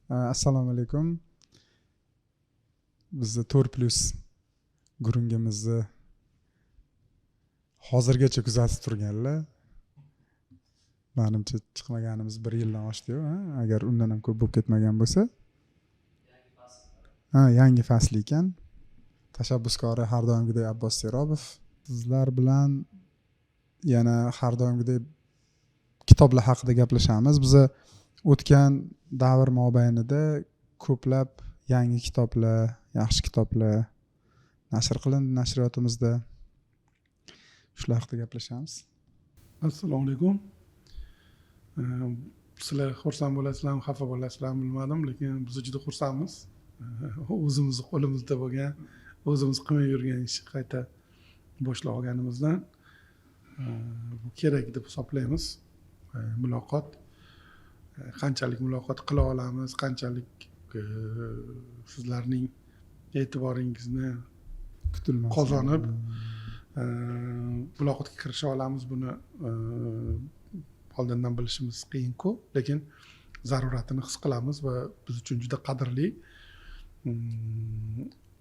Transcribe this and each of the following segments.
Assalomu alaykum. Bizni 4+ gurungimizni hozirgacha kuzatib turganlar, manimcha, chiqmaganimiz bir yildan oshdiyu, agar undan ham ko'p bo'lib ketmagan bo'lsa. Ha, yangi fasl ekan. Tashabbuskori har doimgidek Abbos Serobov. Sizlar bilan yana har doimgidek kitoblar haqida gaplashamiz. Biza o'tgan davr mobaynida ko'plab yangi kitoblar, yaxshi kitoblar nashr qilindi nashriyotimizda. Shular haqida gaplashamiz. Assalomu alaykum. Sizlar xursand bo'lasizlarmi, xafa bo'lasizlarmi, bilmadim, lekin biz juda xursandmiz. O'zimizni qo'limizda bo'lgan, o'zimiz qilmay yurgan ishni qayta boshlab olganimizdan. Bu kerak deb hisoblaymiz. Muloqot, qanchalik muloqot qila olamiz, qanchalik sizlarning e'tiboringizni kutilmas qozonib, muloqotga kirisha olamiz, buni oldindan bilishimiz qiyinku, lekin zaruratini his qilamiz va biz uchun juda qadrli.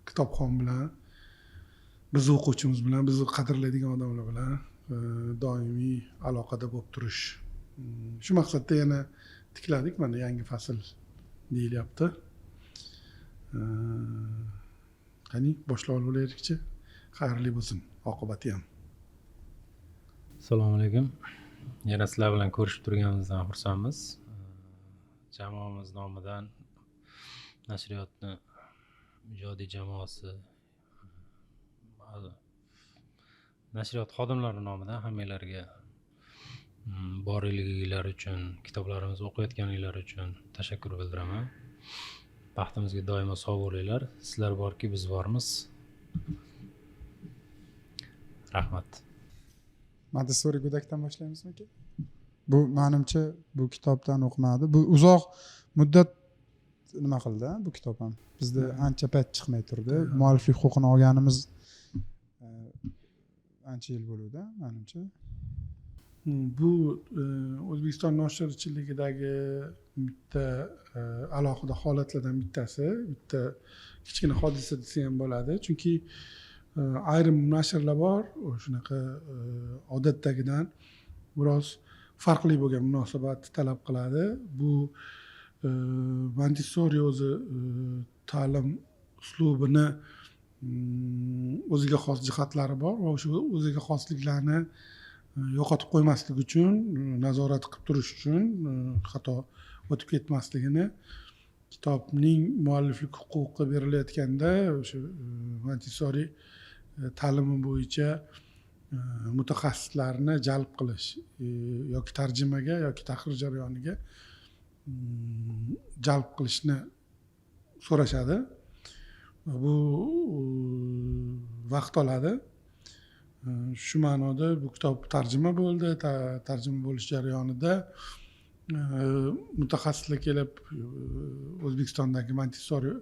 Kitobxon bilan, bizni o'quvchimiz bilan, bizni qadrlaydigan odamlar bilan doimiy aloqada bo'lib turish. Shu maqsadda yana tikladik. Mana, yangi fasl deyilyapti. Qani, boshlab olaylikchi. Xayrli bo'lsin oqibati ham. Assalomu alaykum. Yana sizlar bilan ko'rishib turganimizdan xursandmiz. Jamoamiz nomidan, nashriyotni ijodiy jamoasi, nashriyot xodimlari nomidan hammanglarga borliginglar uchun, kitoblarimizni o'qiyotganinglar uchun tashakkur bildiraman. Baxtimizga doimo sog' bo'linglar. Sizlar borki, biz bormiz. Rahmat. Montessori go'dakdan boshlaymizmikin? Bu, manimcha, bu kitobdan o'qimadi. Bu uzoq muddat nima qildi, bu kitob ham bizda ancha payt chiqmay turdi. Mualliflik huquqini olganimiz ancha yil bo'luvdi, manimcha. Bu O'zbekiston noshirchiligidagi bitta alohida holatlardan bittasi, bitta kichkina hodisa desa ham bo'ladi, chunki ayrim nashrlar bor, shunaqa odatdagidan biroz farqli bo'lgan munosabatni talab qiladi. Bu Montessori o'zi ta'lim uslubini o'ziga xos jihatlari bor va o'sha o'ziga xosliklarni yo'qotib qo'ymaslik uchun, nazorat qilib turish uchun, xato o'tib ketmasligini, kitobning mualliflik huquqi berilayotganda o'sha Montessori ta'limi bo'yicha mutaxassislarni jalb qilish, yoki tarjimaga, yoki tahrir jarayoniga jalb qilishni so'rashadi. Bu vaqt oladi. Shu ma'noda bu kitob tarjima bo'ldi. Tarjima bo'lish jarayonida mutaxassislar kelib, O'zbekistondagi Montessori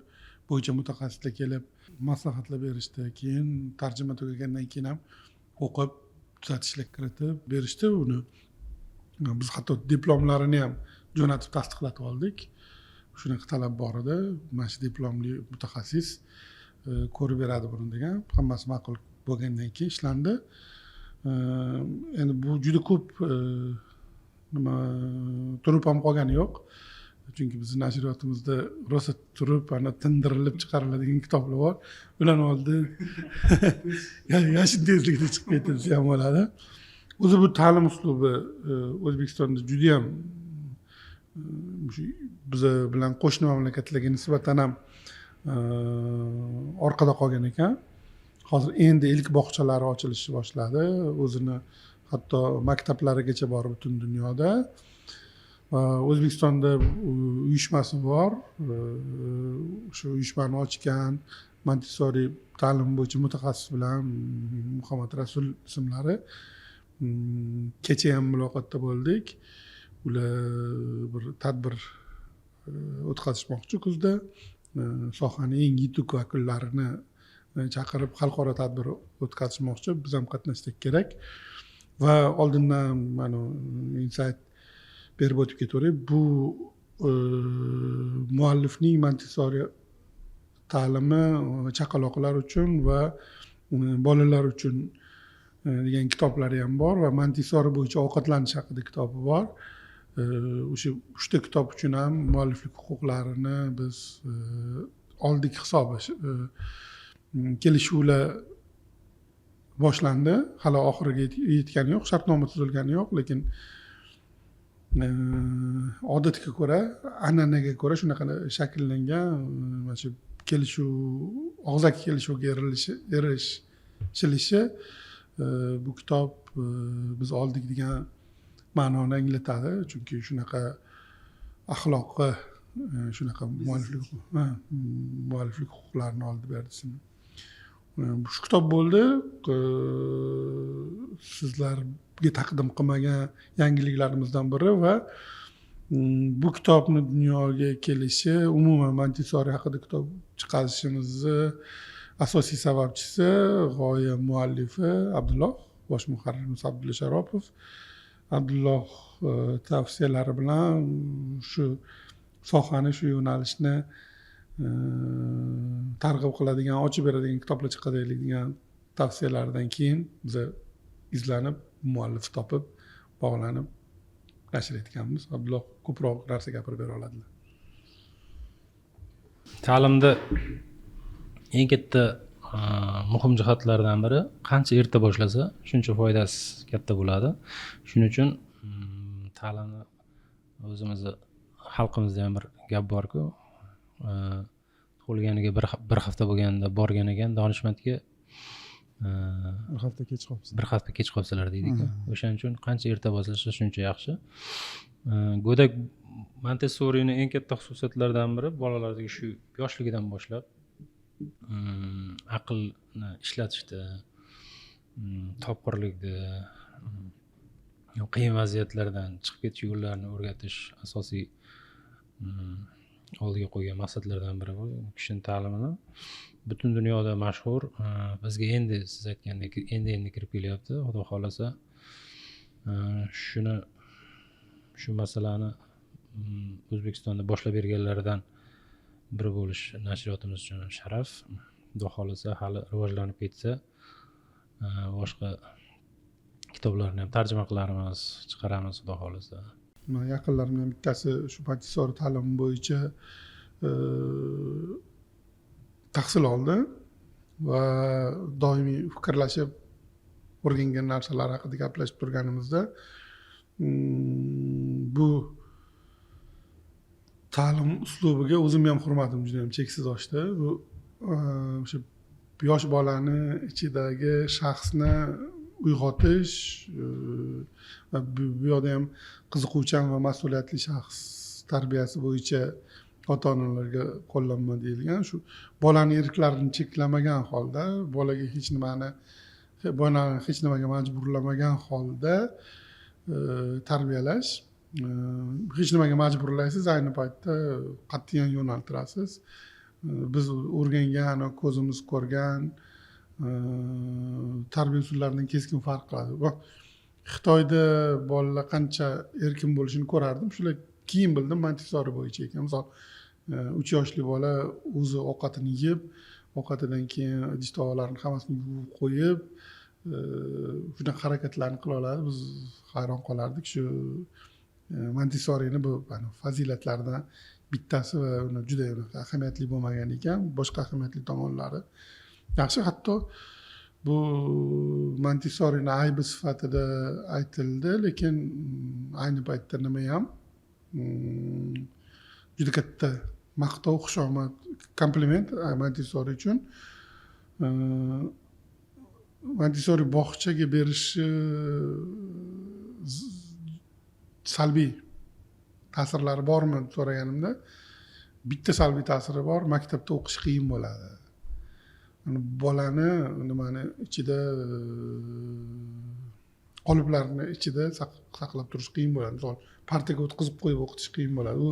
bo'yicha mutaxassislar kelib maslahatlar berishdi. Keyin tarjima tugagandan keyin ham o'qib, tuzatishlar kiritib berishdi. Uni biz hatto diplomlarini ham jo'natib, tasdiqlatib oldik. Shunaqa talab bor edi, mana shu diplomli mutaxassis ko'rib beradi buni degan. Hammasi ma'qul bo'lgandan keyin ishlandi. Endi bu juda ko'p nima turib ham qolgani yo'q, chunki bizni nashriyotimizda rosa turib, ana, tindirilib chiqariladigan kitoblar bor. Ularni oldida yashin tezligida chiqib ketdi desa ham bo'ladi. O'zi bu ta'lim uslubi O'zbekistonda judayam shu biza bilan qo'shni mamlakatlarga nisbatan ham orqada qolgan ekan. Hozir endi ilk bog'chalari ochilishni boshladi, o'zini hatto maktablarigacha bor butun dunyoda. Va O'zbekistonda uyushmasi bor. O'sha uyushmani ochgan Montessori ta'limi bo'yicha mutaxassis bilan, Muhammad Rasul ismlari, kecha ham muloqotda bo'ldik. Ular bir tadbir o'tkazishmoqchi kuzda, sohani eng yetuk vakillarini chaqirib, xalqaro tadbir o'tkazishmoqchi. Biz ham qatnashsak kerak. Va oldindan mana insight berib o'tib ketaveray, bu Muallifning Montessori ta'limi chaqaloqlar uchun va bolalar uchun degan kitoblari ham bor va Montessori bo'yicha ovqatlanish haqida kitobi bor. O'sha 3ta kitob uchun ham mualliflik huquqlarini biz oldik hisobi. Kelishuvlar boshlandi, hali oxiriga yetgani yo'q, shartnoma tuzilgani yo'q, lekin odatga ko'ra, an'anaga ko'ra shunaqa shakllangan mana shu kelishuv, og'zaki kelishuvga erishilishi bu kitob biz oldik degan ma'noni anglatadi. Chunki shunaqa axloqi, shunaqa mualliflik huquqlarini oldi berdi. Shu kitob bo'ldi. Sizlarga taqdim qilmagan yangiliklarimizdan biri va bu kitobni dunyoga kelishi, umuman Montessori haqida kitob chiqarishimizni asosiy sababchisi, g'oya muallifi Abdulloh, bosh muharririmiz Abdulla Sharopov. Abdulloh tavsiyalari bilan shu sohani, shu yo'nalishni targ'ib qiladigan, ochib beradigan kitoblar chiqaraylik degan tavsiyalaridan keyin biza izlanib, muallif topib, bog'lanib nashr etganmiz. Abdulloh ko'proq narsa gapirib bera oladilar. Ta'limda eng katta muhim jihatlardan biri, qancha erta boshlasa shuncha foydasi katta bo'ladi. Shuning uchun ta'limni o'zimizni xalqimizda ham bir gap borku, tug'ilganiga bir hafta bo'lganda borgan ekan donishmandga, bir hafta kech qolibsan, bir hafta kech qolsalar deydi-ku. O'shaning uchun qancha erta boshlasa shuncha yaxshi. Go'dak Montessorining eng katta xususiyatlaridan biri bolalardagi shu yoshligidan boshlab aqlni ishlatishda, topqirlikda, qiyin vaziyatlardan chiqib ketish yo'llarini o'rgatish asosiy oldiga qo'ygan maqsadlardan biri bu kishining ta'limini. Butun dunyoda mashhur, bizga endi siz aytgandek endi kirib kelyapti. Xudo xohlasa shu masalani O'zbekistonda boshlab berganlaridan biri bo'lish nashriyotimiz uchun sharaf. Xudo xohlasa hali rivojlanib ketsa boshqa kitoblarni ham tarjima qilarmiz, chiqaramiz xudo xohlasa. Men yaqinlarimdan bittasi shu Montessori ta'limi bo'yicha tahsil oldi va doimiy fikrlashib, o'rgangan narsalar haqida gaplashib turganimizda bu ta'lim uslubiga o'zim ham hurmatim juda ham cheksiz oshdi. Bu o'sha yosh bolani ichidagi shaxsni uyg'otish va bu yoqda ham qiziquvchan va mas'uliyatli shaxs tarbiyasi bo'yicha ota-onalarga qo'llanma deyilgan. Shu bolani erklarini cheklamagan holda, bolaga hech nimani, bolani hech nimaga majburlamagan holda tarbiyalash. Hech nimaga majburlaysiz, ayni paytda qat'iyan yo'naltirasiz. Biz o'rgangan, ko'zimiz ko'rgan tarbiya usullaridan keskin farq qiladi. Xitoyda bolalar qancha erkin bo'lishini ko'rardim. Shular keyin bildim Montessori bo'yicha ekan. Misol 3 yoshli bola o'zi ovqatini yeb, ovqatidan keyin idish tovoqlarini hammasini yuvib qo'yib, shunaqa harakatlarni qila oladi. Biz hayron qolardik. Shu Montessorining bu fazilatlaridan bittasi va uni juda ahamiyatli bo'lmagan ekan, boshqa ahamiyatli tomonlari yaxshi. Hatto bu Montessorining aybi sifatida aytildi, lekin ayni paytda nima ham juda katta maqtov, xushomad, kompliment Montessori uchun. Montessori bog'chaga berishi salbiy ta'sirlari bormi deb so'raganimda, bitta salbiy ta'siri bor: maktabda o'qish qiyin bo'ladi. Bolani nimani ichida, qoliplarni ichida saqlab turish qiyin bo'ladi. Misol, partaga o'tqizib qo'yib o'qitish qiyin bo'ladi. U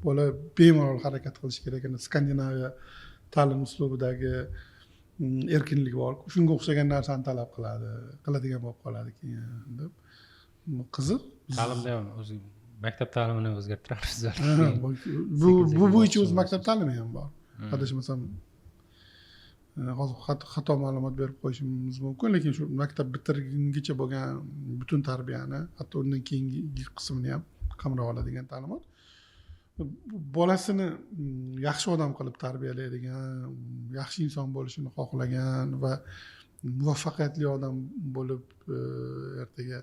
bola bemalol harakat qilishi kerak. Skandinaviya ta'lim uslubidagi erkinlik bor. Shunga o'xshagan narsani talab qiladi, qiladigan bo'lib qoladi keyin deb. Qiziq. Ta'limda ham o'zi Maktab ta'limini o'zgartiramiz. Bu bo'yicha o'zi maktab ta'limi ham bor. Adashmasam hozir xato ma'lumot berib qo'yishimiz mumkin, lekin shu maktab bitirgungacha bo'lgan butun tarbiyani, hatto undan keyingi qismini ham qamrab oladigan ta'limot. Bolasini yaxshi odam qilib tarbiyalaydigan, yaxshi inson bo'lishini xohlagan va muvaffaqiyatli odam bo'lib ertaga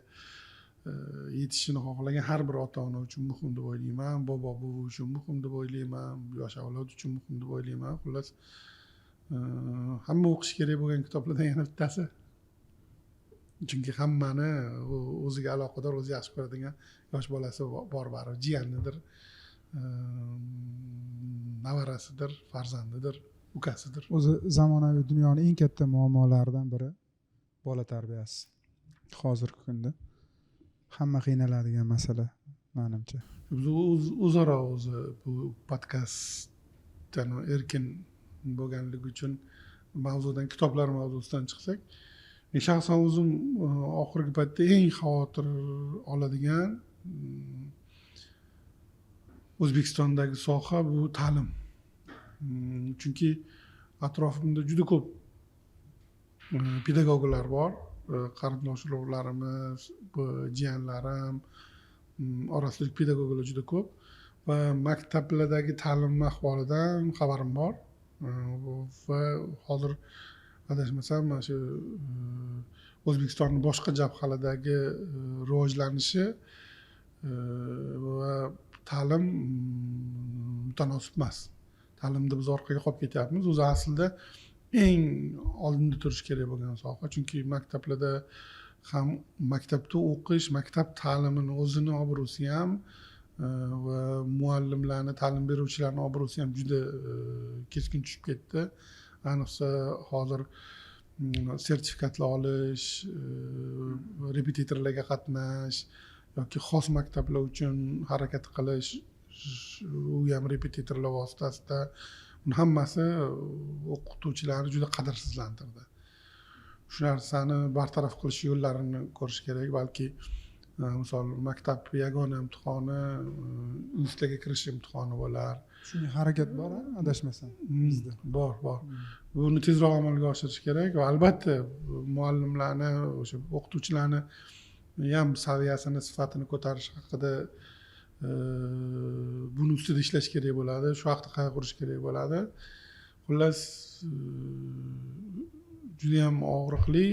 yetishishini xohlagan har bir ota-ona uchun muhim deb o'ylayman, bobo buvi uchun muhim deb o'ylayman, yosh avlod uchun muhim deb o'ylayman. Xullas, hamma o'qish kerak bo'lgan kitoblardan yana bittasi. Chunki hammani o'ziga aloqador, o'zi yaxshi ko'radigan yosh bolasi bor baribir, jiyanidir, nevarasidir, farzandidir, ukasidir. O'zi zamonaviy dunyoning eng katta muammolaridan biri bola tarbiyasi. Hozirgi kunda hamma qiynaladigan masala menimcha. Biz o'zaro o'zi bu podkastdan erkin bo'lganligi uchun mavzudan, kitoblar mavzusidan chiqsak, men shaxsan o'zim oxirgi paytda eng xavotir oladigan O'zbekistondagi soha bu ta'lim. Chunki atrofimda juda ko'p pedagoglar bor, qarindosh urug'larimiz, jiyanlarim orasida pedagoglar juda ko'p va maktablardagi ta'lim ahvolidan xabarim bor. Va hozir adashmasam mana shu O'zbekistonning boshqa jabhalardagi rivojlanishi va ta'lim mutanosib emas. Ta'limda biz orqaga qolib ketyapmiz. O'zi aslida eng oldinda turish kerak bo'lgan soha. Chunki maktablarda ham maktabda o'qish, maktab ta'limini o'zini obro'si ham va muallimlarni, ta'lim beruvchilarning obro'si ham juda keskin tushib ketdi. Ayniqsa hozir sertifikatlar olish, repetitorlarga qatnash yoki xos maktablar uchun harakat qilish, u ham repetitorlar vositasida, buni hammasi o'qituvchilarni juda qadrsizlantirdi. Shu narsani bartaraf qilish yo'llarini ko'rish kerak. Balki misol maktab yagona imtihoni institutlarga kirish imtihoni bo'lar. Shunga harakat bor, adashmasam bizda bor, bor. Buni tezroq amalga oshirish kerak va albatta muallimlarni, o'sha o'qituvchilarni ham saviyasini, sifatini ko'tarish haqida buni ustida ishlash kerak bo'ladi. Shu haqda qayg'urish kerak bo'ladi. Xullas, juda ham og'riqli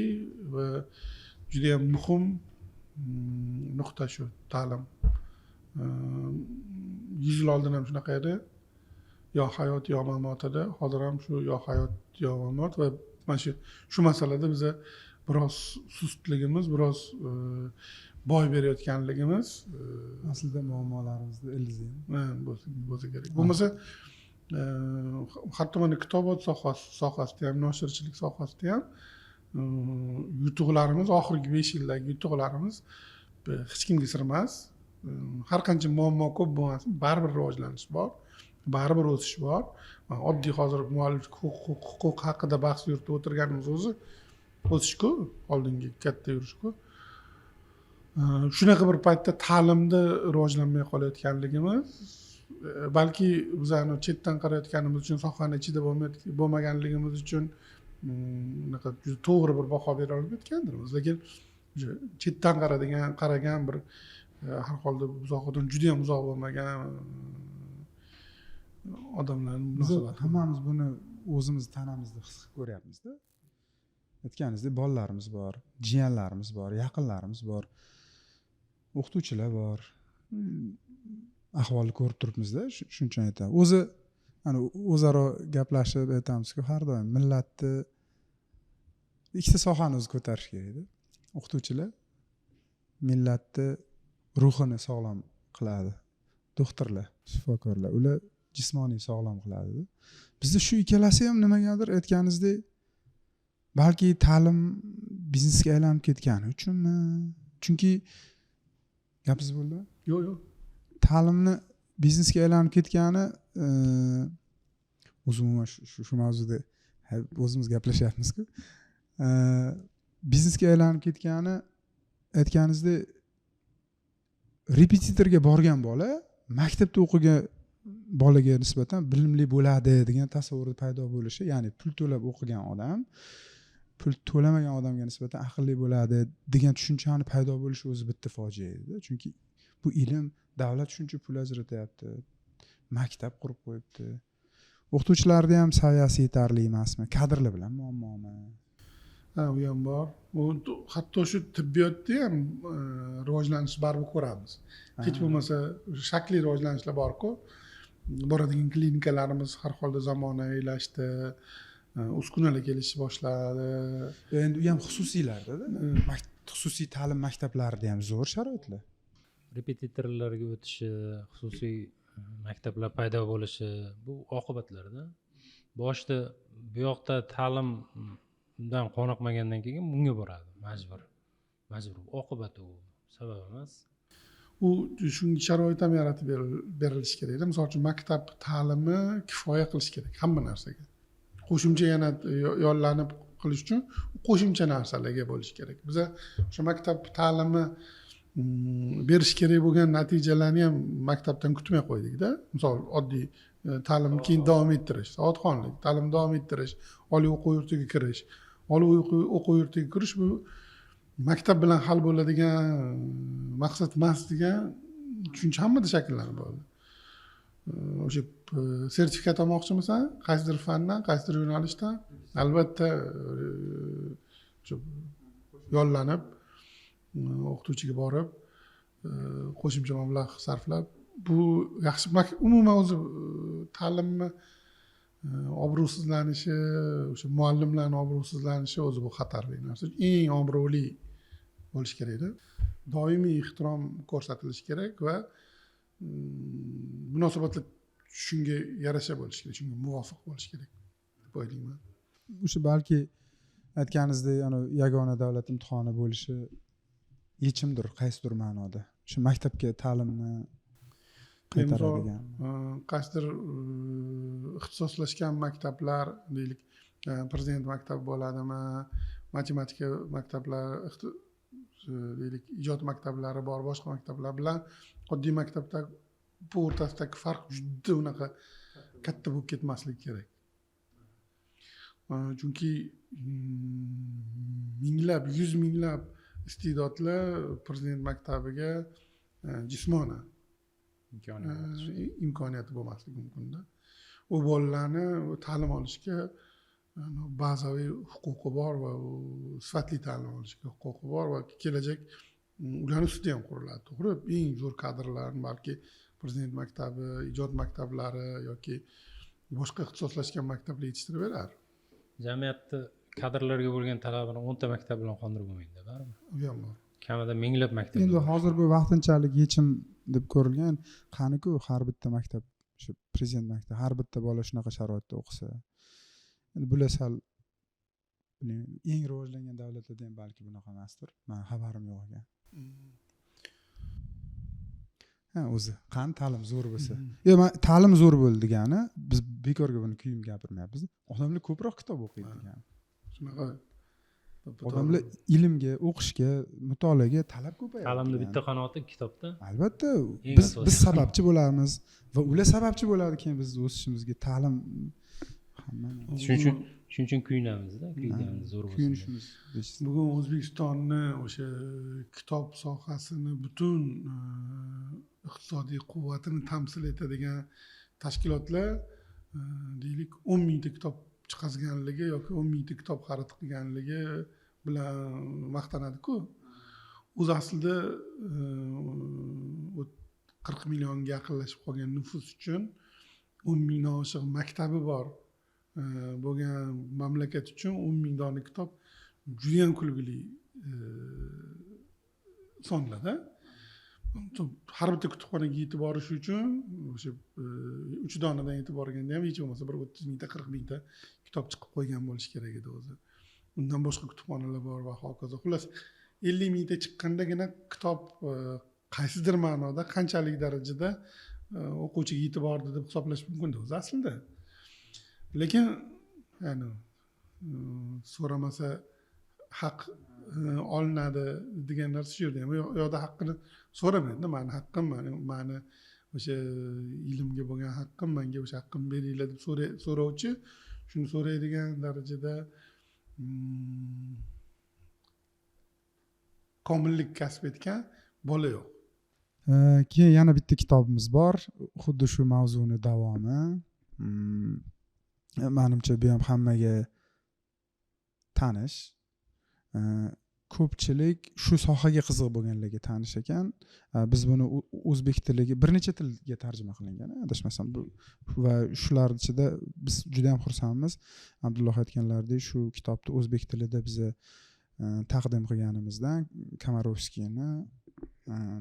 va juda ham muhim nuqta shu ta'lim. 100 yil oldin ham shunaqa edi. Yo hayot yo mamot edi. Hozir ham shu yo hayot yo mamot va mana shu masalada biza biroz sustligimiz, biroz boy berayotganligimiz aslida muammolarimizni ildizi bo'lsa kerak. Bo'lmasa hatto mana kitobot sohasida ham, noshirchilik sohasida ham yutuqlarimiz, oxirgi 5 yildagi yutuqlarimiz hech kimga sir emas. Har qancha muammo ko'p bo'lmasin, baribir rivojlanish bor, baribir o'sish bor. Oddiy hozir mualliflik huquq haqida bahs yuritib o'tirganimiz o'zi o'sish-ku, oldingi katta yurish-ku. Shunaqa bir paytda ta'limda rivojlanmay qolayotganligimiz, balki bizani chetdan qarayotganimiz uchun, sohani ichida bo'lmaganligimiz uchun unaqa juda to'g'ri bir baho bera olmayotgandirmiz, lekin chetdan qaragan bir har holda bu sohadan juda ham uzoq bo'lmagan odamlarning munosabati. Hammamiz buni o'zimiz tanamizda his qilib ko'ryapmiz-da. Aytganingizdek, bolalarimiz bor, jiyanlarimiz bor, yaqinlarimiz bor, o'qituvchilar bor. Ahvolni ko'rib turibmiz-da, shuning uchun aytaman. O'zi ana o'zaro gaplashib aytamizku, har doim millatni ikkita sohani o'zi ko'tarish kerak-da. O'qituvchilar millatni ruhini sog'lom qiladi. Doktorlar, shifokorlar, ular jismoniy sog'lom qiladi. Bizda shu ikkalasi ham nimagadir aytganingizdek, balki ta'lim biznesga aylanib ketgani uchunmi? Chunki gapingiz bo'ldimi? Yo'q, yo'q. Ta'limni biznesga aylanib ketgani o'zi umuman shu mavzuda o'zimiz gaplashyapmiz-ku. Biznesga aylanib ketgani aytganingizdek Repetitorga borgan bola maktabda o'qigan bolaga nisbatan bilimli bo'ladi degan tasavvur paydo bo'lishi, ya'ni pul to'lab o'qigan odam pul to'lamagan odamga nisbatan aqlli bo'ladi degan tushunchani paydo bo'lishi o'zi bitta fojia edi. Chunki bu ilm, davlat shuncha pul ajratyapti, maktab qurib qo'yibdi, o'qituvchilarni ham saviyasi yetarli emasmi, kadrlar bilan muammomi? Ha, u ham bor. U hatto shu tibbiyotda ham rivojlanish baribir ko'ramiz. Hech bo'lmasa shakli rivojlanishlar borku. Boradigan klinikalarimiz har holda zamonaviylashdi, uskunalar kelishni boshladi. Endi u ham xususiylarda, xususiy ta'lim maktablarida ham zo'r sharoitlar. Repetitorlarga o'tishi, xususiy maktablar paydo bo'lishi bu oqibatlarda. Boshida bu yoqda ta'limdan qoniqmagandan keyin bunga boradi, majbur. Majbur oqibat u, sabab emas. U shunga sharoit ham yaratib berilishi kerakda. Misol uchun maktab ta'limi kifoya qilishi kerak hamma narsaga. Qo'shimcha yana yollanib qilish uchun qo'shimcha narsalarga bo'lishi kerak. Biza o'sha maktab ta'limi berish kerak bo'lgan natijalarni ham maktabdan kutmay qo'ydikda. Misol oddiy ta'limni keyin davom ettirish, savodxonlik, ta'limni davom ettirish, oliy o'quv yurtiga kirish. Oliy o'quv yurtiga kirish bu maktab bilan hal bo'ladigan maqsad emas degan tushuncha hammada shakllanib bo'ldi. O'sha sertifikat olmoqchimisan, qaysidir fandan, qaysidir yo'nalishdan, albatta o'sha yollanib o'qituvchiga borib qo'shimcha mablag' sarflab, bu yaxshi. Umuman o'zi ta'limni obro'sizlanishi, o'sha muallimlarni obro'sizlanishi o'zi bu xatarli narsa. Eng obro'li bo'lish kerakda. Doimiy ehtirom ko'rsatilishi kerak va munosabatlar shunga yarasha bo'lishi kerak, shunga muvofiq bo'lishi kerak deb o'ylayman. O'sha balki aytganingizdek, yagona davlat imtihoni bo'lishi yechimdir qaysidir ma'noda. Shu maktabga ta'limni qaytaradigan. Qaysidir ixtisoslashgan maktablar, deylik, prezident maktabi bo'ladimi, matematika maktablari, deylik, ijod maktablari bor, boshqa maktablar bilan oddiy maktabda bu o'rtasidagi farq juda unaqa katta bo'lib ketmasligi kerak. Chunki minglab, yuz minglab iste'dodlar prezident maktabiga jismonan imkoniyati bo'lmasligi mumkinda. U bolalarni ta'lim olishga bazaviy huquqi bor va sifatli ta'lim olishga huquqi bor va kelajak ularni ustida ham quriladi. To'g'ri, eng zo'r kadrlar balki prezident maktabi, ijod maktablari yoki boshqa ixtisoslashgan maktablar yetishtirib berar. Jamiyatda kadrlarga bo'lgan talabini 10 ta maktab bilan qondirib bo'lmaydi, baribir. U ham bor. Kamida minglab maktab. Endi hozir bu vaqtinchalik yechim deb ko'rilgan, qaniku har bitta maktab, shu prezident maktabi, har bitta bola shunaqa sharoitda o'qisa. Endi bular sal eng rivojlangan davlatlarda ham balki bunaqa emasdir. Men xabarim yo'q ekan. Ha, o'zi qani ta'lim zo'r bo'lsa. Yo'q, men ta'lim zo'r bo'ldi degani, biz bekorga buni kuyim gapirmayapmiz. Odamlar ko'proq kitob o'qiydi degani. Shunaqa odamlar ilmga, o'qishga, mutolaaga talab ko'payadi. Ta'limni bitta qanoti kitobda. Albatta, biz sababchi bo'lamiz va ular sababchi bo'ladi keyin biz o'sishimizga ta'lim hamma. Shuning uchun kuyinamizda, kuyganimiz zo'r bo'lsin. Kuyinishimiz. Bugun O'zbekistonni o'sha kitob sohasini butun iqtisodiy quvvatini tamsil etadigan tashkilotlar, deylik, 10 mingta kitob chiqazganligi yoki 10 mingta kitob xarid qilganligi bilan maqtanadi-ku. O'zi aslida 40 millionga yaqinlashib qolgan nufus uchun 10 mingdan oshiq maktabi bor bo'lgan mamlakat uchun 10 ming dona kitob juda ham kulgili sonlarda. Har bitta kutubxonaga yetib borish uchun o'sha 3 donadan yetib borganda ham hech bo'lmasa bir 30 mingta, 40 mingta kitob chiqib qo'ygan bo'lishi kerak edi o'zi. Undan boshqa kutubxonalar bor va hokazo. Xullas 50 mingta chiqqandagina kitob qaysidir ma'noda qanchalik darajada o'quvchiga yetib bordi deb hisoblash mumkin o'zi aslida. Lekin ya'ni so'ramasa haq olinadi degan narsa shu yerda ham. U yoqda haqqini so'ramaydi, mani haqqim, mani o'sha ilmga bo'lgan haqqim, menga o'sha haqqimni beringlar deb so'rovchi, shuni so'raydigan darajada komillik kasb etgan bola yo'q. Keyin yana bitta kitobimiz bor, xuddi shu mavzuni davomi. Manimcha bu ham hammaga tanish. Ko'pchilik shu sohaga qiziq bo'lganlarga tanish ekan. Biz buni o'zbek tiliga bir necha tilga tarjima qilingan, adashmasam bu, va shular ichida biz juda ham xursandmiz. Abdulloh aytganlaridek, shu kitobni o'zbek tilida biza taqdim qilganimizdan Komarovskiyni,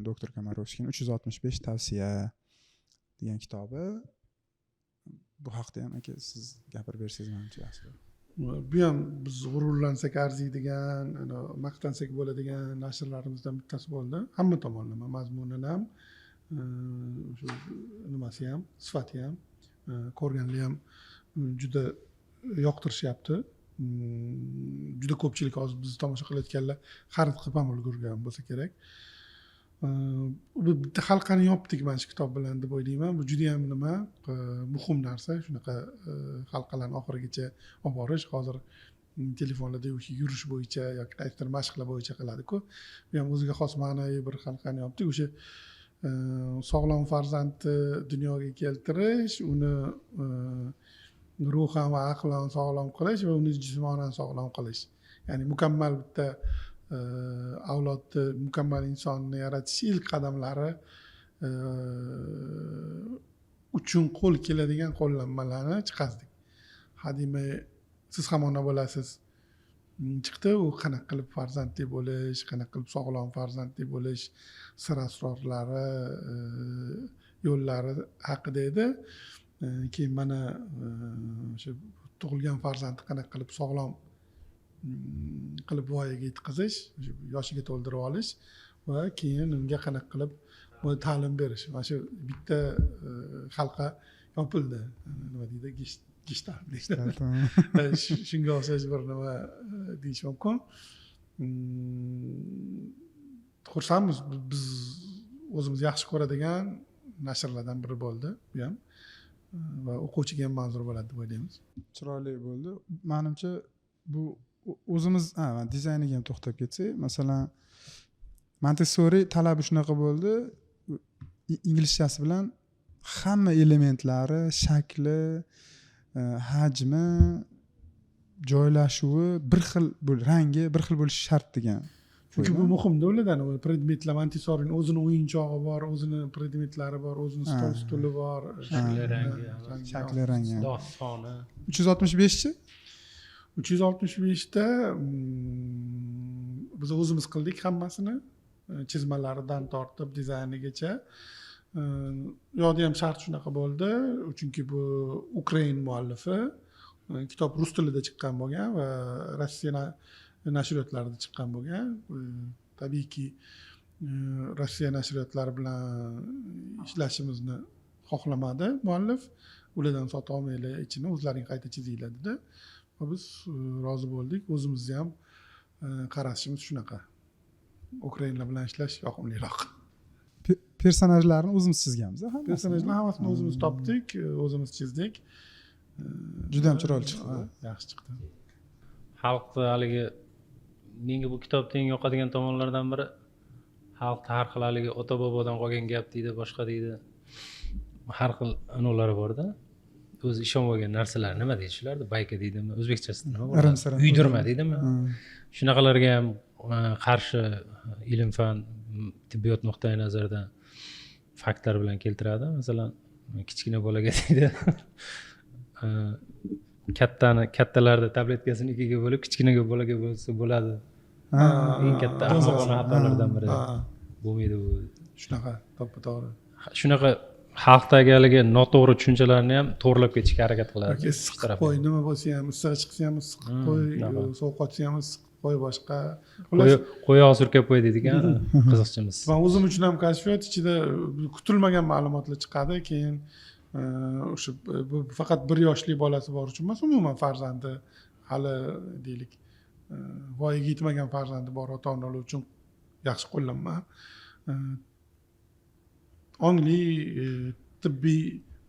doktor Komarovskiyni 365 tavsiya degan kitobi. Bu haqda ham aka siz gapirib bersangiz manimcha yaxshi bo'ladi. Bu ham biz g'ururlansak arziydigan, maqtansak bo'ladigan nashrlarimizdan bittasi bo'ldi. Hamma tomonlama, mazmunini ham, o'sha nimasi ham, sifati ham, ko'rganlar ham juda yoqtirishyapti. Juda ko'pchilik hozir bizni tomosha qilayotganlar xarid qilib ham ulgurgan bo'lsa kerak. Bu bitta halqani yopdik mana shu kitob bilan deb o'ylayman. Bu juda ham nima muhim narsa, shunaqa halqalarni oxirigacha olib borish. Hozir telefonlarda o'sha yurish bo'yicha yoki qaysidir mashqlar bo'yicha qiladi-ku. Bu ham o'ziga xos ma'naviy bir halqani yopdik. O'sha sog'lom farzandni dunyoga keltirish, uni ruhan va aqlan sog'lom qilish va uni jismonan sog'lom qilish. Ya'ni mukammal bitta avlodni, mukammal insonni yaratish ilk qadamlari uchun qo'l keladigan qo'llanmalarni chiqazdik. Hademay siz ham ona bo'lasiz chiqdi. U qanaqa qilib farzandli bo'lish, qanaqa qilib sog'lom farzandli bo'lish sir asrorlari, yo'llari haqida edi. Keyin mana o'sha tug'ilgan farzandni qanaqa qilib sog'lom qilib voyaga yetkazish, yoshiga to'ldirib olish va keyin unga qanaqa qilib ta'lim berish. Mana shu bitta halqa yopildi. Nima deydi? Gestalt deydi. Shunga o'xshash bir nima deyish mumkin. Xursandmiz, biz o'zimiz yaxshi ko'radigan nashrlardan biri bo'ldi bu ham va o'quvchiga ham manzur bo'ladi deb o'ylaymiz. Chiroyli bo'ldi. Menimcha bu o'zimiz dizayniga ham to'xtab ketsak, masalan, Montessori talabi shunaqa bo'ldi, inglizchasi bilan hamma elementlari, shakli, hajmi, joylashuvi bir xil, rangi bir xil bo'lishi shart degan. Chunki bu muhimda ulardan predmetlar, Montessorining o'zini o'yinchog'i bor, o'zini predmetlari bor, o'zini stol stuli bor, shakli rangi, shakli rangi, soni. 365chi? 365 ta biz o'zimiz qildik hammasini, chizmalaridan tortib dizaynigacha. U yoqda ham shart shunaqa bo'ldi, chunki bu ukrain muallifi, kitob rus tilida chiqqan bo'lgan va Rossiya nashriyotlarida chiqqan bo'lgan. Tabiiyki Rossiya nashriyotlari bilan ishlashimizni xohlamadi muallif. Ulardan sotib olmanglar, ichini o'zlaring qayta chizinglar dedi. Va biz rozi bo'ldik. O'zimizni ham qarashimiz shunaqa. Ukrainlar bilan ishlash yoqimliroq. Personajlarni o'zimiz chizganmiz, hammasini. Personajlarni hammasini o'zimiz topdik, o'zimiz chizdik. Juda ham chiroyli chiqdi. Yaxshi chiqdi. Xalqni haligi menga bu kitobda eng yoqadigan tomonlardan biri xalqni har xil haligi ota bobodan qolgan gap deydi, boshqa deydi. Har xil anolari borda. O'zi ishonib olgan narsalar nima deydi shularni? Bayka deydimi? O'zbekchasida nima bo'ladi? Uydirma deydimi? Shunaqalarga ham qarshi ilm fan, tibbiyot nuqtai nazaridan faktlar bilan keltiradi. Masalan, kichkina bolaga deydi, kattalarda tabletkasini ikkiga bo'lib, kichkina bolaga bo'lsa bo'ladi. Eng katta ahmoqona xatolardan biri. Bo'lmaydi bu. Shunaqa, to'ppa-to'g'ri. Shunaqa xalqdagi haligi noto'g'ri tushunchalarni ham to'g'rilab ketishga harakat qiladi. Yoki issiq qo'y, nima bo'lsa ham, issig'i chiqsa ham issiq qo'y, sovuq otsa ham issiq qo'y, boshqa. Qo'yoq surkab qo'y deydigan qiziqchimiz. Men o'zim uchun ham kashfiyot ichida kutilmagan ma'lumotlar chiqadi. Keyin o'sha bu faqat bir yoshli bolasi bor uchun emas, umuman farzandi hali deylik Voyaga yetmagan farzandi bor ota onalar uchun yaxshi qo'llanma. Ongli tibbiy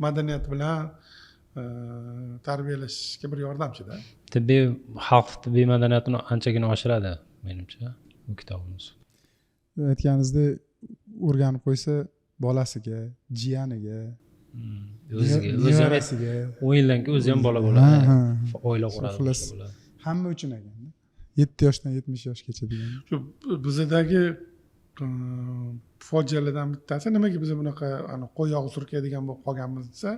madaniyat bilan tarbiyalashga bir yordamchida. Tibbiy xalq tibbiy madaniyatini anchagina oshiradi menimcha bu kitobimiz. Aytganingizdek, o'rganib qo'ysa bolasiga, jiyaniga, o'ziga, o'zi ham nevarasiga, 10 yildan keyin o'zi ham bola bo'ladi, oila quradi, xullas, bo'ladi. Hamma uchun ekanda. 7 yoshdan 70 yoshgacha degan. Shu bizadagi fojialardan bittasi, nimaga biz bunaqa qo'y yog'i surkaydigan bo'lib qolganmiz desa,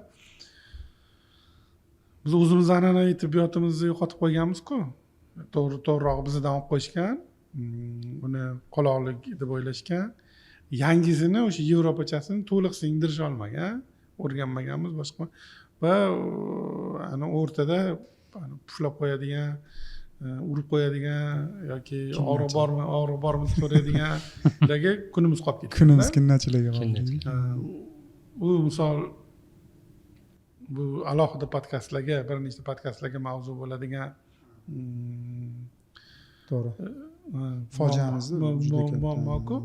biz o'zimizni an'anaviy tibbiyotimizni yo'qotib qo'yganmiz-ku. To'g'rirog'i bizdan olib qo'yishgan, uni qoloqlik deb o'ylashgan. Yangisini, o'sha yevropachasini to'liq singdirisha olmagan, o'rganmaganmiz boshqa. Va ana o'rtada puflab qo'yadigan, urib qo'yadigan yoki og'riq bormi, og'riq bormi deb so'raydigan ularga kunimiz qolib ketdi. Kunimiz kinnachilarga qoldi. U misol bu alohida podkastlarga, bir nechta podkastlarga mavzu bo'ladigan to'g'ri. Fojiamizni juda katta. Muammo-ku.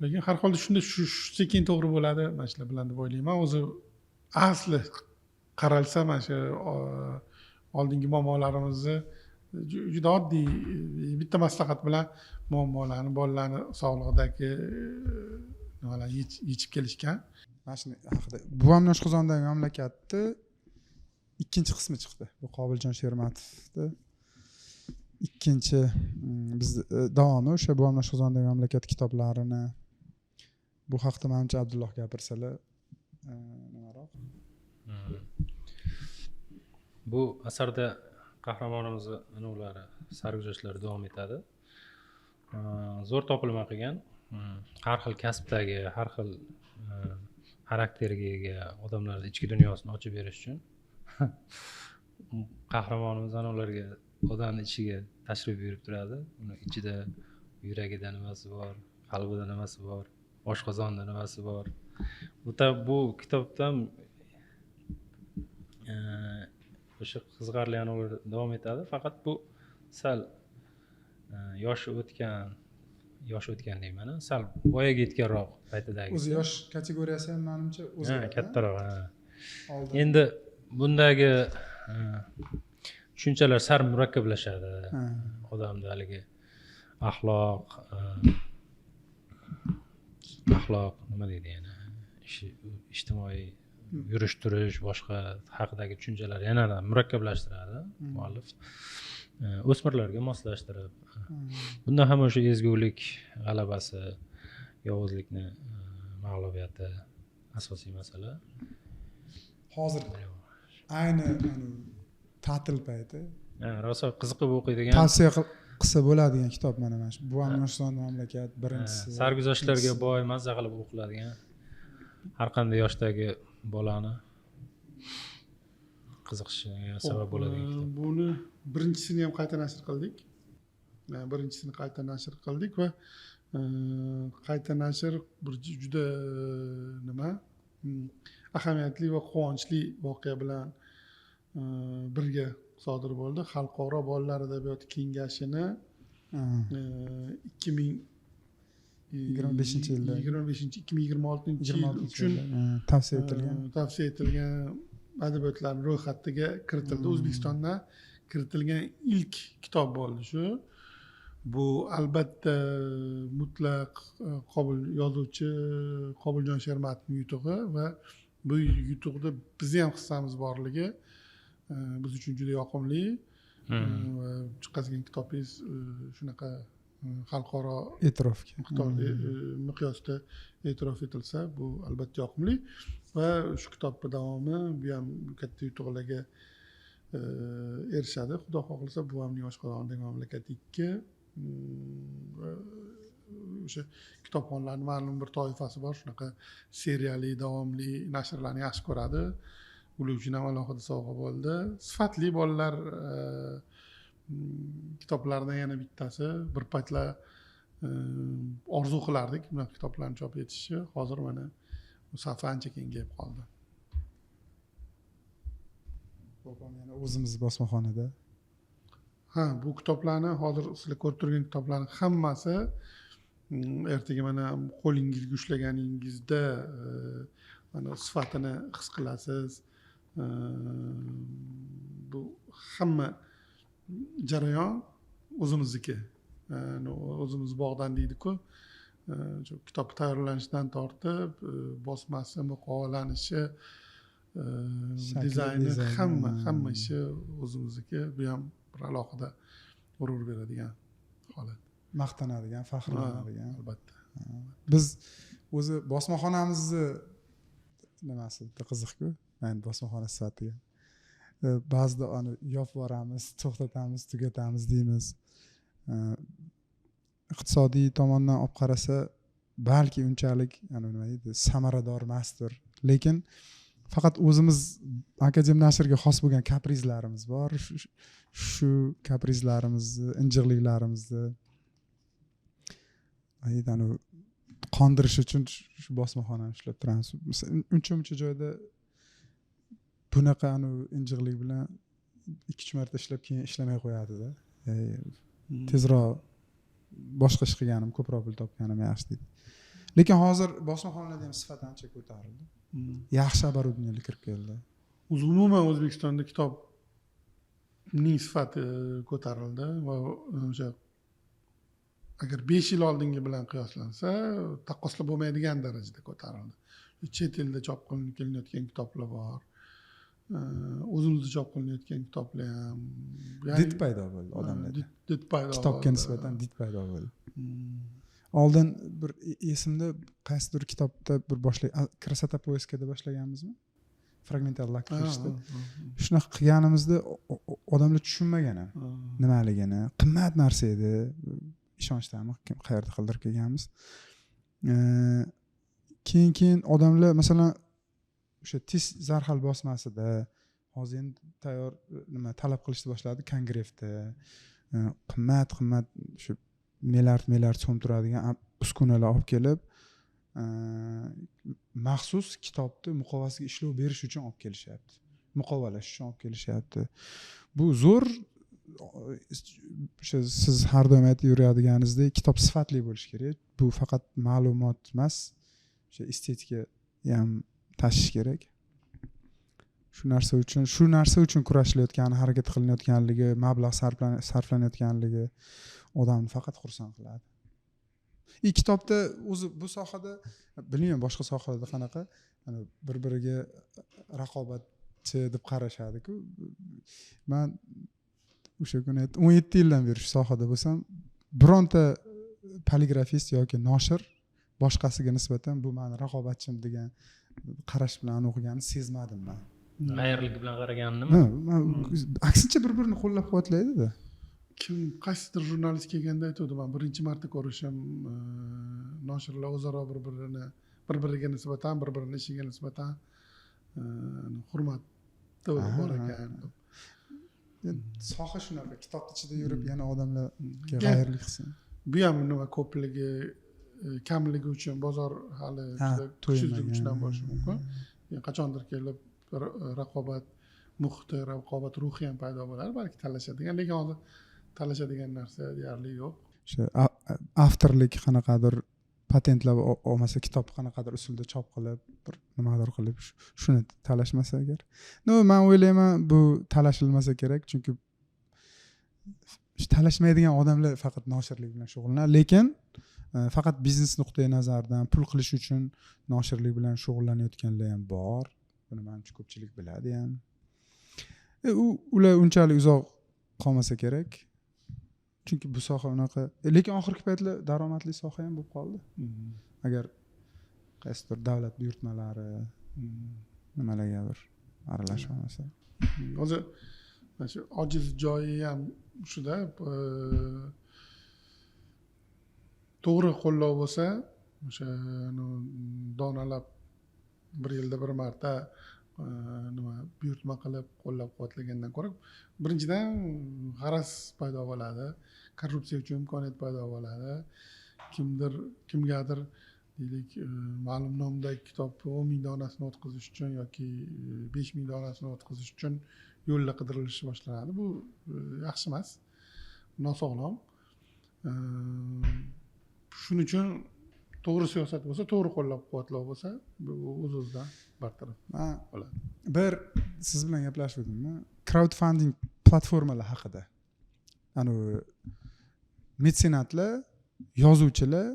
Lekin har holda shunda shu sekin to'g'ri bo'ladi mana shular bilan deb o'ylayman. O'zi asli qaralsa mana shu oldingi muammolarimizni juda oddiy bitta maslahat bilan muammolarni, bolalarni sog'lig'idagi nimalarni yechib kelishgan. Mana shuni haqida Buvamning oshqozonidagi mamlakatni ikkinchi qismi chiqdi. Bu Qobiljon Shermatovni ikkinchi biz davomi o'sha Buvamning oshqozonidagi mamlakat kitoblarini. Bu haqda manimcha Abdulloh gapirsalar nimaroq. Bu asarda qahramonimizni anavlari, sarguzashtlari davom etadi. Zo'r topilma qilgan, har xil kasbdagi, har xil xarakterga ega odamlarni ichki dunyosini ochib berish uchun qahramonimiz anavlarga odamni ichiga tashrif buyurib turadi. Uni ichida, yuragida nimasi bor, qalbida nimasi bor, oshqozonida nimasi bor. Bu kitobdan o'sha qiziqarli anavlar davom etadi. Faqat bu sal yoshi o'tgan deyman, sal voyaga yetganroq paytidagi. O'zi yosh kategoriyasi ham menimcha o'zgaradi. Kattaroq. Endi bundagi tushunchalar sal murakkablashadi. Odamda haligi axloq nima deydi yana, ijtimoiy yurish turish boshqa haqidagi tushunchalar yanada murakkablashtiradi muallif. O'smirlarga moslashtirib, bundan ham o'sha ezgulik g'alabasi, yovuzlikni mag'lubiyati asosiy masala. Hozir ayni ta'til payti. Rosa qiziqib o'qiydigan, tavsiya qilsa bo'ladigan kitob mana shu. Buvamning oshqozonidagi mamlakat birinchisi. Sarguzashtlarga boy, mazza qilib o'qiladigan, har qanday yoshdagi bolani qiziqishiga sabab bo'ladigan kitob. Buni birinchisini ham qayta nashr qildik. Birinchisini qayta nashr qildik va qayta nashr bir juda nima ahamiyatli va quvonchli voqea bilan birga sodir bo'ldi. Xalqaro bolalar adabiyoti kengashini 2025-yilda 2026-yil uchun tavsiya etilgan adabiyotlarning ro'yxatiga kiritildi. O'zbekistondan kiritilgan ilk kitob bo'ldi shu. Bu albatta mutlaq yozuvchi Qobiljon Shermatovning yutug'i va bu yutuqda bizni ham hissamiz borligi biz uchun juda yoqimli. Va chiqazgan kitobingiz shunaqa xalqaro e'tirofga miqdorda miqyosda e'tirof etilsa, bu albatta yoqimli va shu kitobning davomi bu ham katta yutuqlarga erishadi. Xudo xohlasa Buvamning oshqozonidagi mamlakat 2 o'sha kitobxonlarning ma'lum bir toifasi bor, shunaqa seriyali, davomli nashrlarni yaxshi ko'radi. Ular uchun ham alohida sovg'a bo'ldi. Sifatli bolalar kitoblaridan yana bittasi. Bir paytlar orzu qilardik bunaqa kitoblarni chop etishni. Hozir mana bu safi ancha kengayib qoldi. Bobom yana o'zimiz bosmaxonada. Ha, bu kitoblarni hozir sizlar ko'rib turgan kitoblarni hammasi ertaga mana qo'lingizga ushlaganingizda mana sifatini his qilasiz. Bu hamma jarayon o'zimizniki, o'zimiz bog'dan deydi-ku. Shu kitob tayyorlanishidan tortib bosmasi, muqovalanishi, dizayni, hamma ishi o'zimizniki. Bu ham bir alohida g'urur beradigan holat, maqtanadigan, faxrlanadigan. Albatta. Biz o'zi bosmaxonamizni nimasi bitta qiziqku, endi bosmaxona sifatida ba'zida ani yopib yuboramiz, to'xtatamiz, tugatamiz deymiz. Iqtisodiy tomondan olib qarasa balki unchalik nima deydi, samarador emasdir, lekin faqat o'zimiz Akadem nashrga xos bo'lgan kaprizlarimiz bor. Shu kaprizlarimizni, injiqliklarimizni qondirish uchun shu bosmaxonani ushlab turamiz. Uncha muncha joyda bunaqa injiqlik bilan 2-3 marta ishlab keyin ishlamay qo'yadida. Tezroq boshqa ish qilganim, ko'proq pul topganim yaxshi deydi. Lekin hozir bosmaxonalarda ham sifat ancha ko'tarildi. Yaxshi оборудование kirib keldi. Umuman O'zbekistonda kitobning sifati ko'tarildi va o'sha agar 5 yil oldingi bilan qiyoslansa, taqqoslab bo'lmaydigan darajada ko'tarildi. Chet elda chop qilinib kelinayotgan kitoblar bor. O'zimizda chop qilinayotgan kitoblar ham, ya'ni did paydo bo'ldi odamlarda. Did paydo bo'ldi. Kitobga nisbatan did paydo bo'ldi. Oldin bir esimda qaysidir kitobda bir Красота поиска da boshlaganmizmi? Fragmental laktirishda. Shunaqa qilganimizda odamlar tushunmagan ham nimaligini. Qimmat narsa edi. Ishonchdami, qayerda qildirib kelganmiz. Keyin odamlar masalan o'sha tez zarhal bosmasida hozir endi tayyor nima talab qilishni boshladi kongrefda. Qimmat shu milliard so'm turadigan uskunalar olib kelib, maxsus kitobni muqovasiga ishlov berish uchun olib kelishyapti. Muqovalash uchun olib kelishyapti. Bu zo'r, o'sha siz har doim aytib yuradiganingizdek kitob sifatli bo'lishi kerak. Bu faqat ma'lumot emas, o'sha estetika ham tashish kerak. Shu narsa uchun kurashilayotgani, harakat qilinayotganligi, mablag' sarflanayotganligi odamni faqat xursand qiladi. Kitobda o'zi bu sohada, bilmayman boshqa sohalarda qanaqa, bir-biriga raqobatchi deb qarashadi-ku. Men o'sha kuni 17 yildan beri shu sohada bo'lsam, bironta poligrafist yoki noshir boshqasiga nisbatan bu meni raqobatchim degan qarash bilan o'qiganini sezmadim men. G'ayrlik bilan qaraganimi? Aksincha bir-birini qo'llab-quvvatlaydi-da. Kim qaysidir jurnalist kelganda aytdi, men birinchi marta ko'rishim, noshirlar o'zaro bir-biriga nisbatan, bir-birini ishiga nisbatan hurmatda bor ekan. Soha shunaqa, kitob ichida yurib yana odamlarga g'ayrlik qilsin. Bu ham nima ko'pligi, kamligi uchun bozor hali juda kuchsizligi uchun ham bo'lishi mumkin. Qachondir kelib raqobat muhiti, raqobat ruhi ham paydo bo'ladi, balki talashadigan, lekin hozir talashadigan narsa deyarli yo'q. O'sha avtorlik qanaqadir patentlab olmasa, kitob qanaqadir usulda chop qilib, bir nimadir qilib shuni talashmasa agar. No, men o'ylayman bu talashilmasa kerak, chunki talashmaydigan odamlar faqat noshirlik bilan shug'ullanadi, lekin faqat biznes nuqtai nazaridan pul qilish uchun noshirlik bilan shug'ullanayotganlar ham bor. Buni manimcha ko'pchilik biladi ham. Ular unchalik uzoq qolmasa kerak. Chunki bu soha unaqa, lekin oxirgi paytlar daromadli soha ham bo'lib qoldi. Agar qaysidir davlat buyurtmalari nimalarga bir aralashib olmasa. Hozir mana shu ojiz joyi ham shuda, to'g'ri qo'llov bo'lsa, o'sha donalab bir yilda bir marta nima buyurtma qilib qo'llab-quvvatlagandan ko'ra, birinchidan g'araz paydo bo'ladi, korrupsiya uchun imkoniyat paydo bo'ladi. Kimdir kimgadir deylik ma'lum nomdagi kitobni 10 ming donasini o'tkazish uchun yoki 5 ming donasini o'tkazish uchun yo'llar qidirilishi boshlanadi. Bu yaxshi emas. nosog'lom. Shuning uchun to'g'ri siyosat bo'lsa, to'g'ri qo'llab-quvvatlov bo'lsa, bu o'z-o'zidan bartaraf bo'ladi. Bir siz bilan gaplashuvdimmi crowdfunding platformalar haqida. Anavi metsenatlar, yozuvchilar,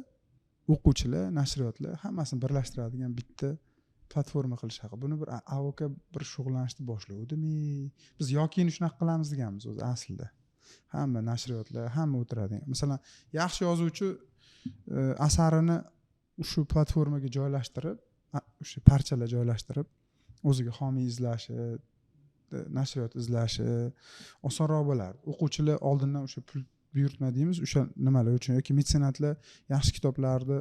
o'quvchilar, nashriyotlar hammasini birlashtiradigan bitta platforma qilish haqida. Buni bir AOK bir shug'ullanishni boshlavdimi? Biz yokini shunaqa qilamiz deganmiz o'zi aslida. Hamma nashriyotlar, hamma o'tiradigan. Masalan, yaxshi yozuvchi asarini shu platformaga joylashtirib, o'sha parchalar joylashtirib, o'ziga homiy izlashi, nashriyot izlashi osonroq bo'lardi. O'quvchilar oldindan o'sha pul buyurtma deymiz, o'sha nimalar uchun yoki metsenatlar yaxshi kitoblarni,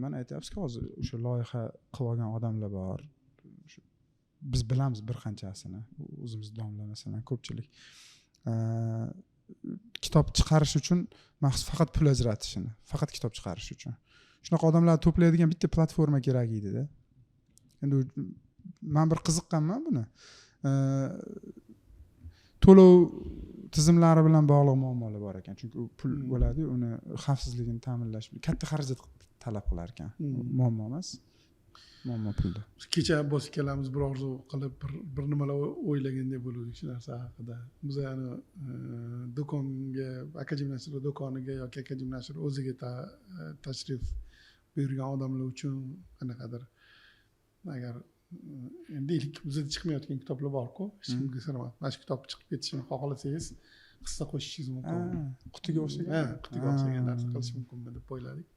mana aytyapsizki, hozir o'sha loyiha qilib olgan odamlar bor. Biz bilamiz bir qanchasini, o'zimiz domla masalan, ko'pchilik kitob chiqarish uchun maxsus faqat pul ajratishini, faqat kitob chiqarish uchun shunaqa odamlarni to'playdigan bitta platforma kerak edida. Endi man bir qiziqqanman buni. To'lov tizimlari bilan bog'liq muammolar bor ekan, chunki u pul bo'ladi, uni xavfsizligini ta'minlash katta xarajat talab qilar ekan. Muammo emas, muammo pulda. Kecha Abbos ikkalamiz bir orzu qilib, bir nimalar o'ylagandek bo'ldik shu narsa haqida. Biz yani do'konga, Akademiya nashr do'koniga yoki Akademiya nashr o'ziga tashrif buyurgan odamlar uchun qanaqadir, agar endi ilk bizda chiqmayotgan kitoblar borku, hech kimga sir emas, mana shu kitob chiqib ketishini xohlasangiz hissa qo'shishingiz mumkin, qutiga o'xshagan, ha, qutiga o'xshagan narsa qilish mumkinmi deb o'yladik.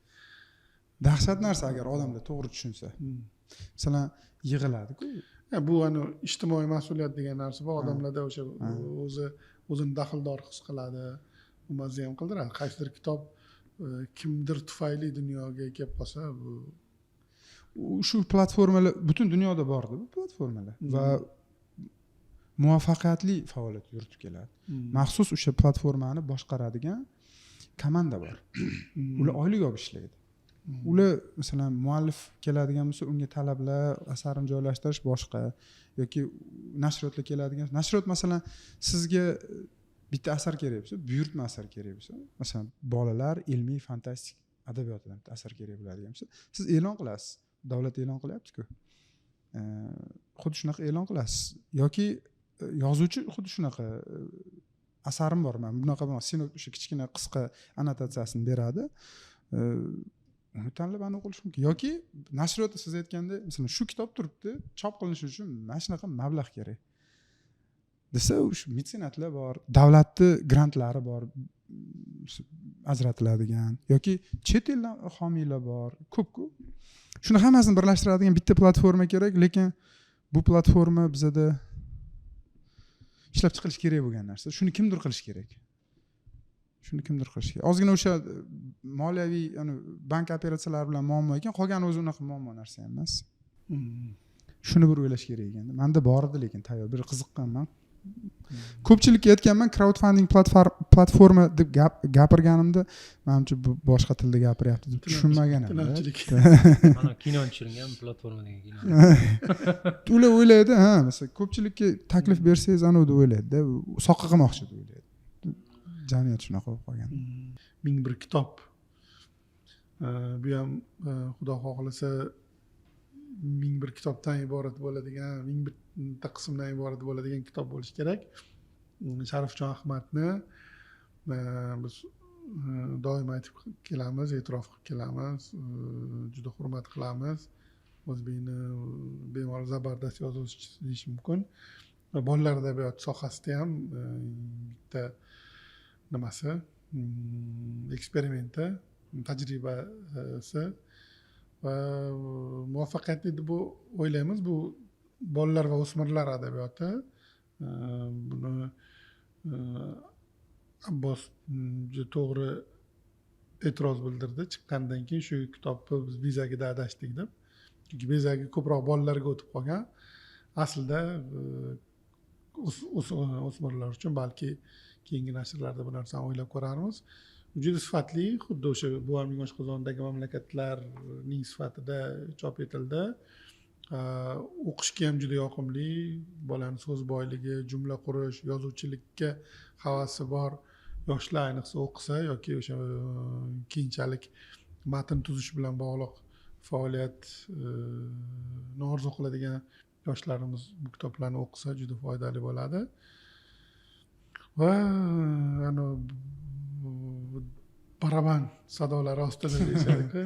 Dahshat narsa agar odamlar to'g'ri tushunsa. Masalan, yig'iladi-ku. Bu ani ijtimoiy mas'uliyat degan narsa bor, odamlarda o'sha o'zi o'zini daxldor his qiladi, bu mazza ham qildiradi. Qaysidir kitob kimdir tufayli dunyoga kelib qolsa, bu shu platformalar butun dunyoda borda, bu platformalar va muvaffaqiyatli faoliyat yuritib keladi. Maxsus o'sha platformani boshqaradigan komanda bor. Ular oylik olib ishlaydi. Ular masalan muallif keladigan bo'lsa, unga talablar, asarini joylashtirish boshqa, yoki nashriyotlar keladigan, nashriyot masalan sizga bitta asar kerak bo'lsa, buyurtma asar kerak bo'lsa, masalan bolalar ilmiy fantastik adabiyotidan bitta asar kerak bo'ladigan bo'lsa, siz e'lon qilasiz, davlat e'lon qilyapti-ku. Xuddi shunaqa e'lon qilasiz, yoki yozuvchi xuddi shunaqa asarim bor, man bunaqa o'sha kichkina qisqa annotatsiyasini beradi, uni tanlab aniq qilish mumkin. Yoki nashriyotda siz aytgandek, masalan shu kitob turibdi, chop qilinishi uchun mana shunaqa mablag' kerak desa, o'sha metsenatlar bor, davlatni grantlari bor ajratiladigan, yoki chet eldan homiylar bor, ko'p-ku. Shuni hammasini birlashtiradigan bitta platforma kerak, lekin bu platforma bizada ishlab chiqilishi kerak bo'lgan narsa. Shuni kimdir qilish kerak. Shuni kimdir qilish kerak. Ozgina o'sha moliyaviy, ya'ni bank operatsiyalari bilan muammo ekan, qolgani o'zi unaqa muammo narsa ham emas. Shuni bir o'ylash kerak ekan. Menda bor edi, lekin tayyor, bir qiziqqanman. Ko'pchilikka aytganman, crowdfunding platforma deb gapirganimda, manimcha bu boshqa tilda gapiryapti deb tushunmagan. Tilamchilik. Mana kino tushirilgan platforma degan kino. Ular o'ylaydi, ha, masalan, ko'pchilikka taklif bersangiz anavi deb o'ylaydi-da, soqqa qilmoqchi deb o'ylaydi. Jamiyat shunaqa bo'lib qolgan. 1001 kitob. Bu ham xudo xohlasa 1001 kitobdan iborat bo'ladigan, 1001 ta qismdan iborat bo'ladigan kitob bo'lishi kerak. Sharifjon Ahmadni biz doim aytib kelamiz, e'tirof qilib kelamiz, juda hurmat qilamiz. O'zbekni bemalol zabardast yozuvchisi deyish mumkin. Va bolalar adabiyoti sohasida ham bitta nimasi, eksperimenti, tajribasi va muvaffaqiyatli deb o'ylaymiz. Bu bolalar va o'smirlar adabiyoti. Buni Abbos juda to'g'ri e'tiroz bildirdi chiqqandan keyin, shu kitobni biz bezagida adashdik deb. Chunki bezagi ko'proq bolalarga o'tib qolgan. Aslida o'smirlar uchun balki keyingi nashrlarda bu narsani o'ylab ko'rarmiz. Juda sifatli, xuddi o'sha buvamning oshqozonidagi mamlakatlarning sifatida chop etildi. O'qishga ham juda yoqimli, bolani so'z boyligi, jumla qurish, yozuvchilikka havasi bor Yoshlar ayniqsa o'qisa yoki o'sha keyinchalik matn tuzish bilan bog'liq faoliyatni orzu qiladigan yoshlarimiz bu kitoblarni o'qisa juda foydali bo'ladi. Va baraban sadolari ostida deyishadi-ku.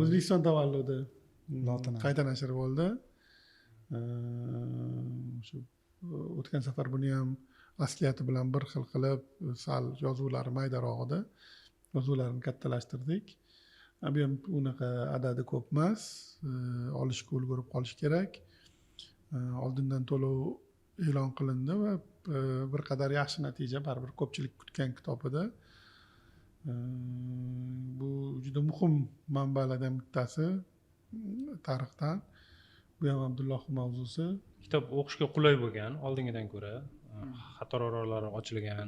O'zbekiston tavalludi qayta nashr bo'ldi. O'sha o'tgan safar buni ham asliyati bilan bir xil qilib, sal yozuvlari maydaroq edi. Yozuvlarini kattalashtirdik. Bu ham unaqa adadi ko'p emas. Olishga ulgurib qolish kerak. Oldindan to'lov e'lon qilindi va bir qadar yaxshi natija, baribir ko'pchilik kutgan kitob edi. Bu juda muhim manbalardan bittasi tarixdan. Bu ham Abdulloh mavzusi. Kitob o'qishga qulay bo'lgan oldingidan ko'ra. Xato-orolari ochilgan,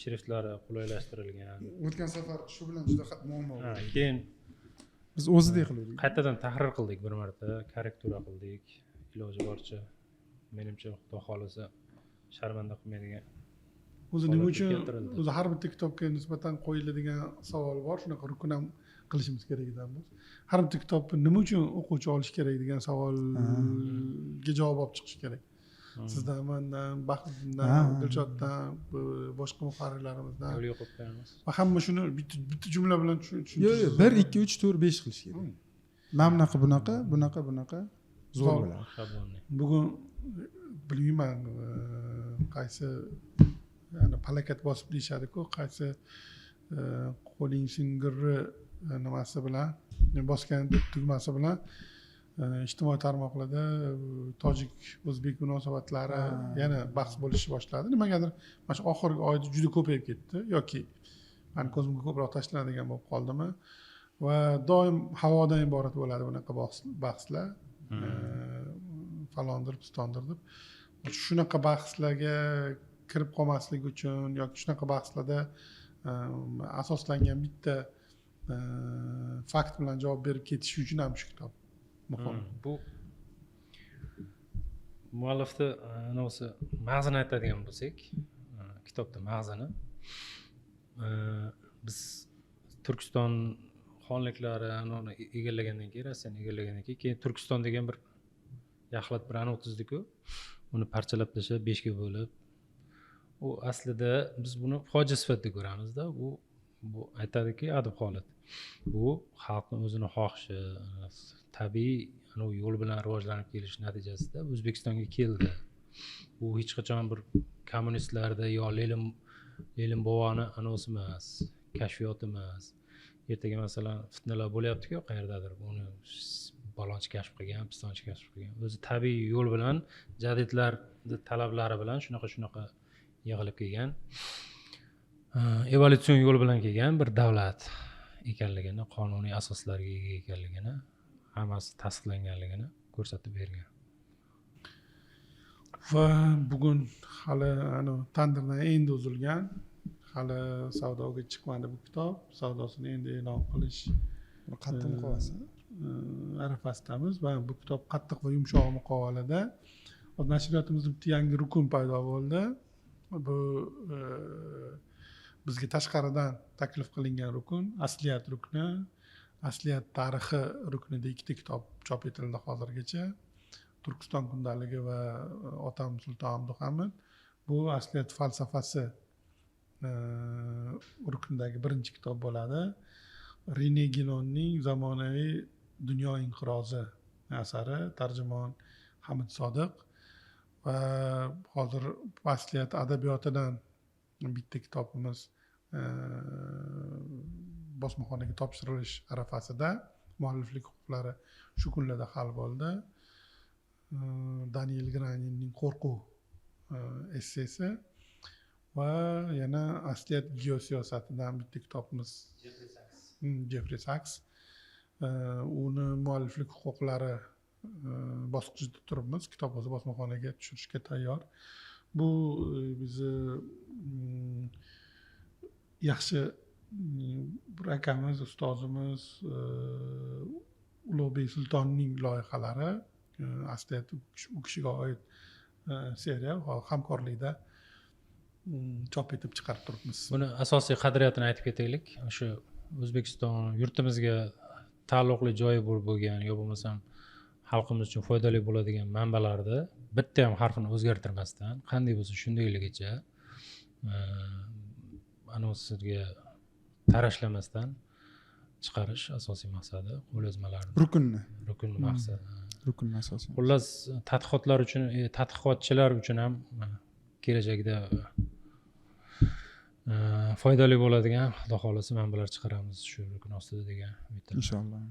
shriftlari qulaylashtirilgan. O'tgan safar shu bilan juda muammo bo'ldi. Keyin biz o'zidek qildik. Qaytadan tahrir qildik bir marta, korrektura qildik. Iloji boricha menimcha Xudo xolasa sharmanda qilmaydigan. O'zi nima uchun o'zi har bitta kitobga nisbatan qo'yiladigan savol bor, shunaqa rukun ham qilishimiz kerak edi biz. Har bitta kitobni nima uchun o'quvchi olish kerak degan savolga javob olib chiqish kerak. Sizdan, mendan, Baxtdan, Dilshoddan, boshqa muharrirlarimizdan. Yo'l yo'q qo'yamiz. Va hamma shuni bitta jumla bilan tushuntirib. Yo'q, yo'q, 1 2 3 4 5 qilish kerak. Mana bunaqa, bunaqa, bunaqa, bunaqa zo'r bo'ladi. Bugun bilmayman qaysi, ya'ni palakat bosib deyishadi-ku, qaysi qo'ling singiri nimasi bilan bosgan tugmasi bilan ijtimoiy tarmoqlarda tojik o'zbek munosabatlari yana bahs bo'lishni boshladi. Nimagadir mana shu oxirgi oyda juda ko'payib ketdi yoki mani ko'zimga ko'proq tashlanadigan bo'lib qoldimi? Va doim havodan iborat bo'ladi bunaqa bahslar. Falondir, pistondir deb. Shunaqa bahslarga kirib qolmaslik uchun yoki shunaqa bahslarda asoslangan bitta fakt bilan javob berib ketish uchun ham shu kitob muhim. Bu muallifni anavsi mag'zini aytadigan bo'lsak, kitobda mag'zini biz Turkiston xonliklari anavni egallagandan keyin, Rossiyani egallagandan keyin Turkiston degan bir yaxlit bir anav tuzdiku, uni parchalab tashlab 5 ga bo'lib, u aslida biz buni fojia sifatida ko'ramizda. Bu aytadiki Adib Xolid, bu xalqning o'zini xohishi, tabiiy anav yo'l bilan rivojlanib kelish natijasida O'zbekistonga keldi. Bu hech qachon bir kommunistlarda yo Lenin boboni anavsi emas, kashfiyoti emas. Ertaga masalan fitnalar bo'lyapti-ku qayerdadir, uni balonchi kashf qilgan, pistonchi kashf qilgan. O'zi tabiiy yo'l bilan jadidlar talablari bilan shunaqa yig'ilib kelgan, evolyutsion yo'l bilan kelgan bir davlat ekanligini, qonuniy asoslarga ega ekanligini, hammasi tasdiqlanganligini ko'rsatib bergan. Va bugun hali tandirdan endi uzilgan, hali savdoga chiqmadi bu kitob, savdosini endi e'lon qilish qattiq muqovasi arafasidamiz va bu kitob qattiq va yumshoq muqovalada. Hozir nashriyotimizda bitta yangi rukun paydo bo'ldi. Bu bizga tashqaridan taklif qilingan rukun, asliyat rukni, asliyat tarixi ruknida 2 kitob chop etildi hozirgacha. Turkiston kundaligi va Otam Sulton Abduhamid. Bu asliyat falsafasi ruknidagi birinchi kitob bo'ladi. Rene Ginonning zamonaviy dunyo inqirozi asari, tarjimon Hamid Sodiq. Va hozir asliyat adabiyotidan bitta kitobimiz bosmaxonaga topshirilish arafasida, mualliflik huquqlari shu kunlarda hal bo'ldi. Daniel Graninning Qo'rquv essesi va yana asliyat geosiyosatidan bitta kitobimiz, Jeffrey Sachs, uni mualliflik huquqlari bosqichida turibmiz. Kitob o'zi bosmaxonaga tushirishga tayyor. Bu bizni yaxshi bir akamiz, ustozimiz Ulug'bek Sultonning loyihalari, asliyat u kishiga oid seriya hamkorlikda chop etib chiqarib turibmiz. Buni asosiy qadriyatini aytib ketaylik. O'sha O'zbekiston yurtimizga taalluqli joyi bo'lgan yo bo'lmasam xalqimiz uchun foydali bo'ladigan manbalarni bitta ham harfini o'zgartirmasdan qanday bo'lsa shundayligicha anonsiga tarashlamasdan chiqarish asosiy maqsadi qo'lyozmalarni. Rukunni. Rukunni maqsadi. Rukunni asosiy. Xullas, tadqiqotlar uchun, tadqiqotchilar uchun ham kelajakda foydali bo'ladigan, xudo xohlasa, manbalar chiqaramiz shu rukun ostida degan umiddaman. Inshaalloh.